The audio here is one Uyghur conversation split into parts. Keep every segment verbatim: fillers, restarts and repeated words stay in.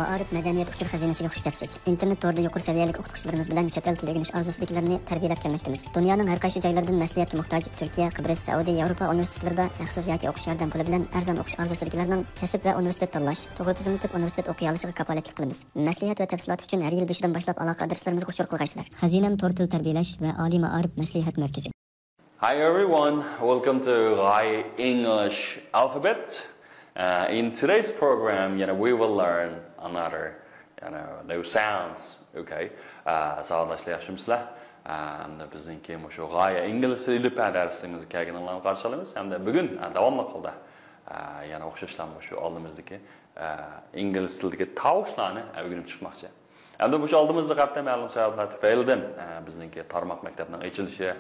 مائارىپ مەدەنىيەت ئۇچۇر خەزىنىسىگە خۇش كەپسىز. ئىنتېرنېت تورىدا يۇقىرى سەۋىيەلىك ئوقۇتقۇچىلىرىمىز بىلەن چەت ئەل تىلى ئۆگىنىش ئارزۇسىدىكىلەرنى تەربىيەلەپ كەلمەكتىمىز. دۇنيانىڭ ھەر قايسى جايلىرىدىن مەسلىھەتكە موھتاج تۈركىيە، قىبرىس، سەئۇدى، ياۋروپا ئۇنىۋېرسىتېتلىرىدا ھەقسىز ياكى ئوقۇش ياردەم پۇلى بىلەن ئەرزان ئوقۇش ئارزۇسىدىكىلەرنىڭ كەسىپ ۋە ئۇنىۋېرسىتېت تاللاش، توغرا تىزىملىتىپ ئۇنىۋېرسىتېت ئوقۇيالىشىغا كاپالەتلىك قىلىمىز. مەسلىھەت ۋە تەپسىلات ئۈچۈن ھەر يىل بېشىدىن باشلاپ ئالاقە ئادرېسلىرىمىزغا ئۇچۇر قىلغايسىلەر. خەزىنەم تور تىل تەربىيەلەش ۋە ئالىي مائارىپ مەسلىھەت مەركىزى. Hi everyone, welcome to Gai English Alphabet. Uh, in today's program, you know, we will learn another, you know, new sounds. Okay. Uh, ساۋاقداشلار ياخشىمۇسىلەر؟ ئەمدى بىزنىڭكى مۇشۇ غايە ئىنگلىز تىلى ئېلىپبە دەرسىمىزگە كەلگىنىڭلارنى قارشى ئالىمىز. ھەمدە بۈگۈن، ئە، داۋاملىق ھالدا، ئە، يەنە ئوخشاشلا مۇشۇ ئالدىمىزدىكى، ئە، ئىنگلىز تىلىدىكى تاۋۇشلارنى، ئە، ئۆگىنىپ چىقماقچى. ئەمدى مۇشۇ ئالدىمىزدا ھەتتا مەلۇم سەۋەبلەر تۈپەيلىدىن، ئە، بىزنىڭكى تارماق مەكتەپنىڭ ئېچىلىشى،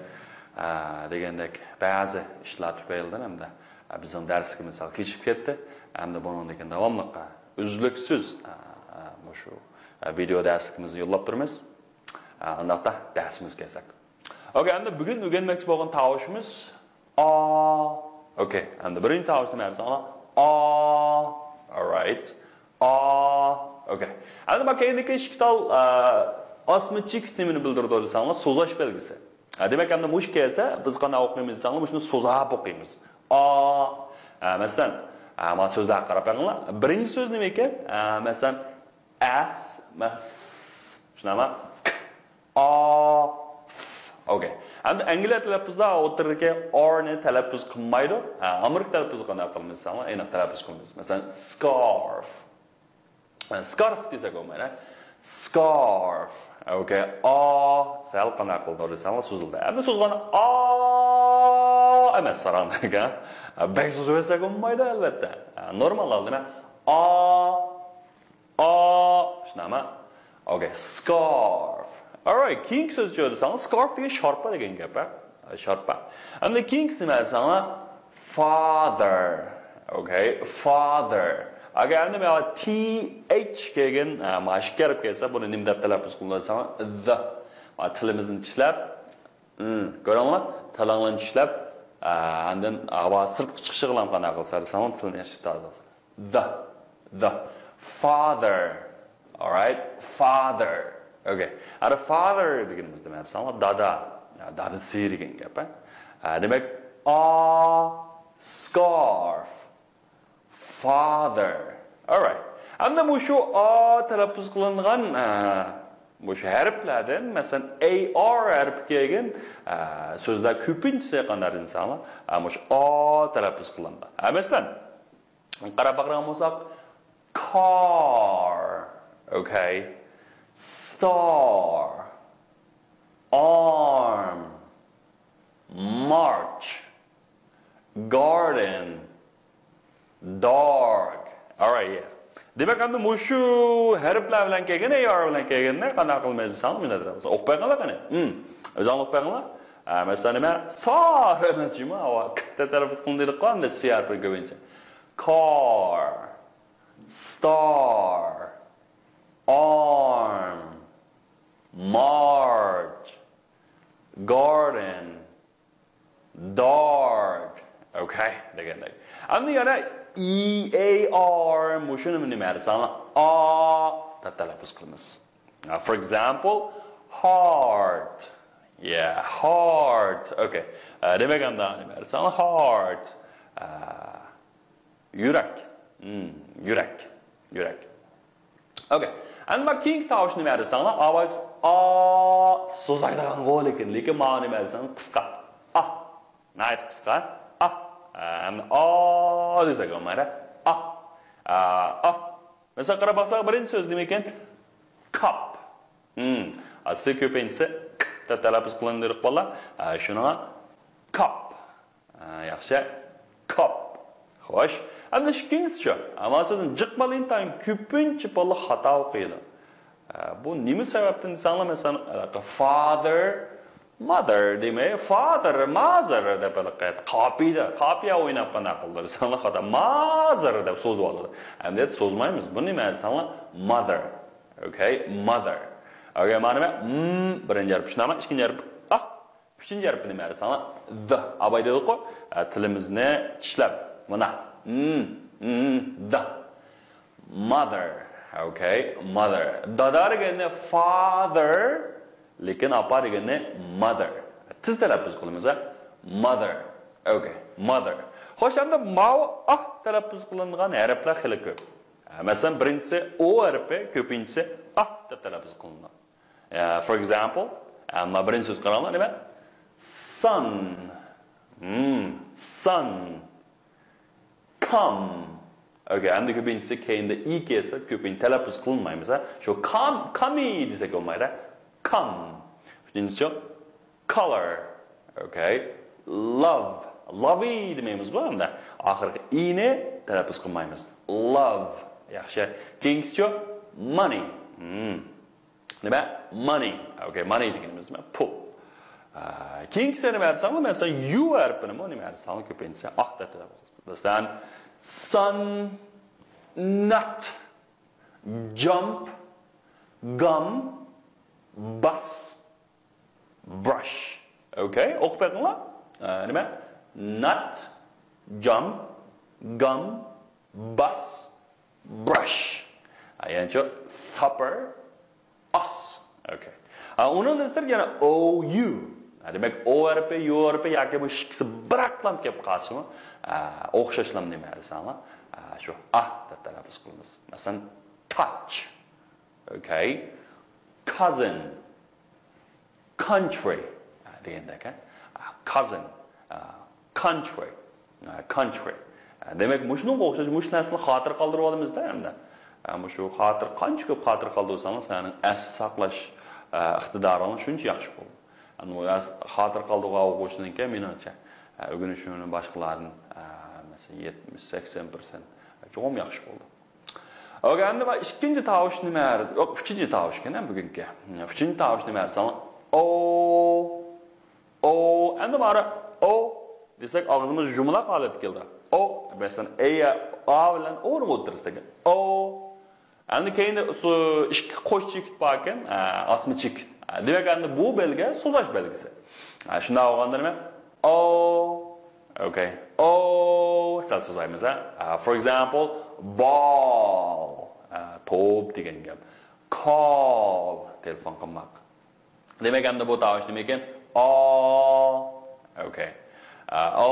ئە، دېگەندەك بەزى ئىشلار تۈپەيلىدىن ھەمدە، ئە، بىزنىڭ دەرسلىكىمىز سەل كېچىكىپ كەتتى. ئەمدى بۇنىڭدىن كېيىن داۋاملىق، ئە، ئۈزلۈكسىز، ئە، ئە، مۇشۇ، ئە، ۋىدېئو دەرسلىكىمىزنى يوللاپ تۇرىمىز. ئە، ئانداقتا دەرسىمىزگە كەلسەك. ئوكەي، ئەمدى بۈگۈن ئۆگەنمەكچى بولغان تاۋۇشىمىز ئا. ئوكەي، ئەمدى بىرىنچى تاۋۇش نېمە دېسەڭلار؟ ئا. Alright. ئا. ئوكەي. ئەمدى مانا كەينىدىكى ئىككى تال، ئە، ئاسما چېكىت نېمىنى بىلدۈرىدۇ دېسەڭلار، سوزاش بەلگىسى. ئە، دېمەك، ئەمدى مۇشۇ كەلسە، بىز قانداق ئوقۇيمىز دېسەڭلار، مۇشۇنى سوزاپ ئوقۇيمىز. ئا. ئە، مەسىلەن، ئە، مانا سۆزلەرگە قاراپ بېقىڭلار. بىرىنچى سۆز نېمە ئىكەن؟ ئە، مەسىلەن، ئەس، مەس. شۇنداقمۇ؟ ئا. ئوكەي. ئەمدى ئەنگلىيە تەلەپپۇزدا ئوتتۇرىدىكى ئارنى تەلەپپۇز قىلمايدۇ. ھە، ئامېرىكا تەلەپپۇزى قانداق قىلىمىز دېسەڭلار، ئېنىق تەلەپپۇز قىلىمىز. مەسىلەن، سكارف. ھە، سكارف دېسەك بولمايدۇ. سكارف. ئوكەي. ئا سەل قانداق قىلدى دېسەڭلار، سوزۇلدى. ئەمدى سوزغاندا ئا ئەمەس، ساراڭدەك، ھە. بەك سوزۇۋەتسەك بولمايدۇ، ئەلۋەتتە. ھە، نورمال ھالدا نېمە؟ ئا. ئا، شۇنداقمۇ؟ ئوكەي، سكارف. Alright، كېيىنكى سۆزچۇ دېسەڭلار، سكارف دېگەن شارپا دېگەن گەپ، ھە؟ شارپا. ئەمدى كېيىنكىسى نېمە دېسەڭلار؟ فادەر. ئوكەي، فادەر. ئەگەر ئەمدى مانا تى ئېچ كەلگەن، ھە، مانا ئىككى ھەرپ كەلسە، بۇنى نېمە دەپ تەلەپپۇز قىلىدۇ دېسەڭلار؟ The. مانا تىلىمىزنى چىشلەپ، ھىم، كۆرۈڭلار، تىلىڭلارنى چىشلەپ، ئە، ئاندىن ھاۋا سىرتقا چىقىشىغىلا قانداق قىلسا دېسەڭلار، تىلنى چىشلىتىۋالىسىلەر. The، the، father. Alright, father. ئوكەي. ئەنە فادەر دېگىنىمىز نېمە دېسەڭلار، دادا. يا، دادىسى دېگەن گەپ، ھە؟ ئە، دېمەك، ئا، سكارف. فادەر. Alright. ئەمدى مۇشۇ ئا تەلەپپۇز قىلىنغان، ئە، مۇشۇ ھەرپلەردىن، مەسىلەن، ئەي ئار ھەرپى كەلگەن، ئە، سۆزلەر كۆپىنچىسى قانداق دېسەڭلار، ئە، مۇشۇ ئا تەلەپپۇز قىلىنىدۇ. ئە، مەسىلەن، قاراپ باقىدىغان بولساق، كار، ئوكەي، ستار، ئارم، مارچ، گاردېن، دارك. Alright, yeah. دېمەك، ئەمدى مۇشۇ ھەرپلەر بىلەن كەلگەن، ئەي ئار بىلەن كەلگەندە قانداق قىلىمىز دېسەڭ، مۇنداق دەيمىز. ئوقۇپ بېقىڭلار قېنى. ھىم. ئۆزۈڭلار ئوقۇپ بېقىڭلار. ئە، مەسىلەن، نېمە؟ سار ئەمەس جۇمۇ، ئاۋا، ك دەپ تەلەپپۇز قىلىنىدىغۇ، ئەمدى سى ھەرپىنى كۆپىنچە. كار، ستار، ئارم، مارچ، گاردېن، دارك. ئوكەي دېگەندەك. ئەمدى يەنە ئى ئەي ئار، مۇشۇنى نېمە دېسەڭلار، ئا دەپ تەلەپپۇز قىلىمىز. For example, heart. Yeah, heart. ئوكەي. ئە، دېمەك، ئەمدى نېمە دېسەڭلار، heart. ئە، يۈرەك. ھىم، يۈرەك. يۈرەك. ئوكەي. ئەمدى مانا كېيىنكى تاۋۇش نېمە دېسەڭلار؟ ئاۋاز ئا سوزايدىغانغۇ، لېكىن، لېكىن مانا نېمە دېسەڭ؟ قىسقا. ئا. ناھايىتى قىسقا. ئا. ئەمدى ئا دېسەك بولمايدۇ. ئا. ئا. ئا. مەسىلەن، قاراپ باقساق، بىرىنچى سۆز نېمە ئىكەن؟ كاپ. ھىم. ئەسلى كۆپىنچىسى ك دەپ تەلەپپۇز قىلىنىدۇ، بالىلار. ئا، شۇنىڭغا كاپ. ھە، ياخشى. كاپ. خوش. ئەمدى ئىككىنچىسىچۇ؟ ئەمما سۆزنى جىق بالا ئىنتايىن كۆپىنچە بالا خاتا ئوقۇيدۇ. ھە، بۇ نېمە سەۋەبتىن دېسەڭلار، مەسىلەن، فادەر، مادەر دېمەي، فادەر، مازەر دەپ ھېلىقى قاپىيە، قاپىيە ئويناپ قانداق قىلدى دېسەڭلار، خاتا، مازەر دەپ سوزۇۋالىدۇ. ئەمدى سوزمايمىز. بۇ نېمە دېسەڭلار، مادەر. ئوكەي، مادەر. ئوكەي، مانا نېمە؟ م، بىرىنچى ھەرپ، شۇنداقمۇ؟ ئىككىنچى ھەرپ، ئا. ئۈچىنچى ھەرپى نېمە دېسەڭلار؟ د. ئاباي دېدۇققۇ، ئە، تىلىمىزنى چىشلەپ. مانا. م، م، د. Mother. Okay, mother. دادا دېگەننى father، لېكىن ئاپا دېگەننى mother. تېز تەلەپپۇز قىلىمىز، ھە؟ Mother. Okay, mother. خوش، ئەمدى ماۋۇ ئاھ تەلەپپۇز قىلىنغان ھەرپلەر خېلى كۆپ. مەسىلەن، بىرىنچىسى ئو ھەرپى، كۆپىنچىسى ئاھ دەپ تەلەپپۇز قىلىنىدۇ. For example، مانا بىرىنچى سۆز قاراڭلار، نېمە؟ Son. Hmm, son. Come. Okay، ئەمدى كۆپىنچىسى كەينىدە ئى كەلسە، كۆپىنچە تەلەپپۇز قىلمايمىز، ھە؟ شۇ come، comey دېسەك بولمايدۇ، ھە؟ Come. ئۈچىنچىسى color. Okay. Love. Lovey دېمەيمىزغۇ ئەمدى. ئاخىرقى ئىنى تەلەپپۇز قىلمايمىز. Love. ياخشى. كېيىنكىسىچۇ؟ Money. Hmm. نېمە؟ Money. Okay، money دېگىنىمىز نېمە؟ پۇل. ئا، كېيىنكىسى نېمە دېسەڭلار، مەسىلەن، يۇ ھەرپىنىمۇ نېمە دېسەڭلار، كۆپىنچىسى ئاھ دەپ تەلەپپۇز قىلىمىز. مەسىلەن، sun، nut، jump، gum، bus، brush. Okay، ئوقۇپ بېقىڭلار. ئا، نېمە؟ Nut، jump، gum، bus، brush. ھە، يەنىچۇ؟ Supper، us. Okay. ھە، ئۇنىڭدىن سىرت يەنە ئو يۇ. ھە، دېمەك، ئو ھەرپى، يۇ ھەرپى ياكى بۇ ئىككىسى بىراقلام كېلىپ قالسىمۇ، ئە، ئوخشاشلام نېمە دېسەڭلار، ئە، شۇ ئاھ دەپ تەلەپپۇز قىلىمىز. مەسىلەن، touch. Okay. Cousin. Country دېگەندەك، ھە؟ Cousin، country، country. دېمەك، مۇشۇنىڭغا ئوخشاش مۇشۇ نەرسىلەرنى خاتىرە قالدۇرۇۋالىمىز-دە ئەمدى. مۇشۇ خاتىرە قانچە كۆپ خاتىرە قالدۇرساڭلار، سىلەرنىڭ ئەس ساقلاش ئىقتىدارىڭلار شۇنچە ياخشى بولىدۇ. ئەمدى ئەس خاتىرە قالدۇرغان ئوقۇغۇچىنىڭكى مېنىڭچە ئۆگىنىشىنى باشقىلاردىن، مەسىلەن، يەتمىش، سەكسەن پىرسەنت چوقۇم ياخشى بولىدۇ. ئوكەي، ئەمدى مانا ئىككىنچى تاۋۇش نېمە؟ يوق، ئۈچىنچى تاۋۇش ئىكەن بۈگۈنكى. ئۈچىنچى تاۋۇش نېمە دېسەڭ، ئو، ئو، ئەمدى مانا ئو دېسەك، ئاغزىمىز يۇمىلاق ھالەتكە كېلىدۇ. ئو، مەسىلەن، ئەي، ئا بىلەن ئونىڭ ئوتتۇرىسىدىكى ئو. ئەمدى كەينىدە ئىككى قوش چېكىت باركەن، ئاسما چېكىت. دېمەك، ئەمدى بۇ بەلگە سوزاش بەلگىسى. شۇنداق بولغاندا نېمە؟ ئو. ئوكەي. ئو. سەل سوزايمىز، ھە. For example، ball. توپ دېگەن گەپ. Call. تېلېفون قىلماق. دېمەك، ئەمدى بۇ تاۋۇش نېمە ئىكەن؟ ئا. ئوكەي. ئا، ئا.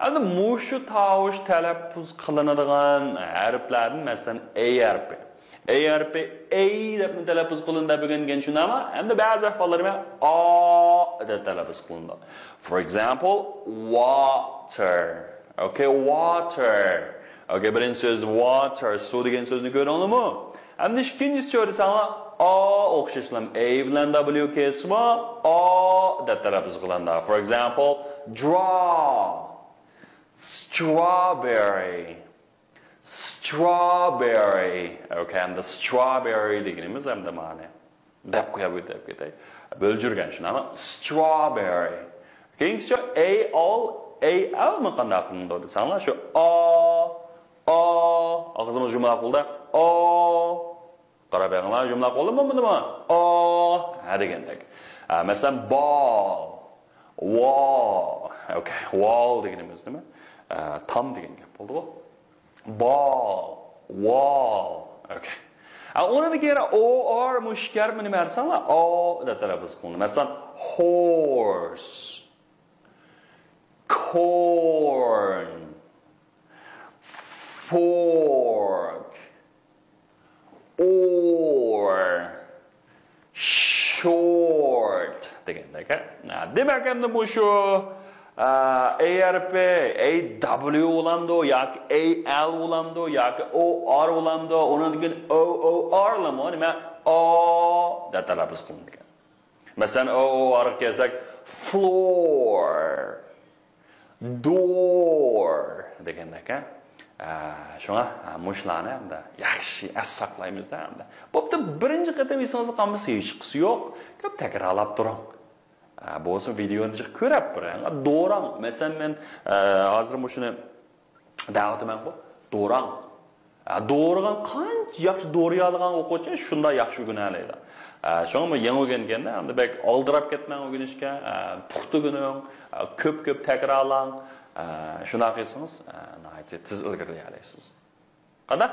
ئەمدى مۇشۇ تاۋۇش تەلەپپۇز قىلىنىدىغان ھەرپلەردىن، مەسىلەن، ئەي ھەرپى. ئەي ھەرپى ئەي دەپمۇ تەلەپپۇز قىلىنىدۇ بۈگۈن دېگەن شۇنداقمۇ؟ ئەمدى بەزى ئەھۋاللار نېمە؟ ئا دەپ تەلەپپۇز قىلىنىدۇ. For example، water. ئوكەي، water. ئوكەي، بىرىنچى سۆز water، سۇ دېگەن سۆزنى كۆردۈڭلارمۇ؟ ئەمدى ئىككىنچىسى دېسەڭلار، ئا ئوخشاشلام ئەي بىلەن دابليۇ كەلسىمۇ، ئا دەپ تەلەپپۇز قىلىنىدۇ. For example، draw. Strawberry. Strawberry. ئوكەي، ئەمدى strawberry دېگىنىمىز ئەمدى مانا دەپ قوياي، دەپ كېتەي. بۆلجۈرگەن شۇنداقمۇ؟ Strawberry. كېيىنكىسى ئەي ئال، ئەي ئەلمۇ قانداق قىلىنىدۇ دېسەڭلار، شۇ ئا، ئا، ئاغزىمىز يۇمىلاق بولدى. ئا. قاراپ بېقىڭلار، يۇمىلاق بولدىمۇ، بولمىدىمۇ؟ ئا. ھە دېگەندەك. ھە، مەسىلەن، ball. Wall. ئوكەي، wall دېگىنىمىز نېمە؟ ئە، تام دېگەن گەپ بولدىغۇ. Ball. Wall. ئوكەي. ئە، ئۇنىڭدىن كېيىن ئو ئار مۇشۇ ھەرپنى نېمە دېسەڭلار؟ ئا دەپ تەلەپپۇز قىلىنىدۇ. مەسىلەن، horse. Corn. Fork. Or. Short دېگەندەك، ھە؟ دېمەك، ئەمدى مۇشۇ، ئە، ئەي ھەرپى، ئەي دابليۇ بولامدۇ ياكى ئەي ئەل بولامدۇ ياكى ئو ئار بولامدۇ، ئۇنىڭدىن كېيىن ئو ئو ئار لامۇ نېمە؟ ئا دەپ تەلەپپۇز قىلىنىدىكەن. مەسىلەن، ئو ئو ئارغا كەلسەك، floor. Door دېگەندەك، ھە؟ ئە، شۇڭا، ئە، مۇشۇلارنى ئەمدى ياخشى ئەس ساقلايمىز-دە ئەمدى. بوپتۇ، بىرىنچى قېتىم ئېسىڭىزگە قالمىسا ھېچقىسى يوق. كۆپ تەكرارلاپ تۇرۇڭ. ئە، بولسا ۋىدېئونى جىق كۆرۈپ بېرىڭ. دوراڭ. مەسىلەن، مەن، ئە، ھازىر مۇشۇنى دەۋاتىمەنغۇ. دوراڭ. ئە، دورىغان قانچە ياخشى دورىيالىغان ئوقۇغۇچى شۇنداق ياخشى ئۆگىنەلەيدۇ. ئە، شۇڭا يېڭى ئۆگەنگەندە ئەمدى بەك ئالدىراپ كەتمەڭ ئۆگىنىشكە، ئە، پۇختا ئۆگىنىڭ، ئە، كۆپ-كۆپ تەكرارلاڭ. ئە، شۇنداق قىلسىڭىز، ئە، ناھايىتى تېز ئىلگىرىلىيەلەيسىز. قانداق؟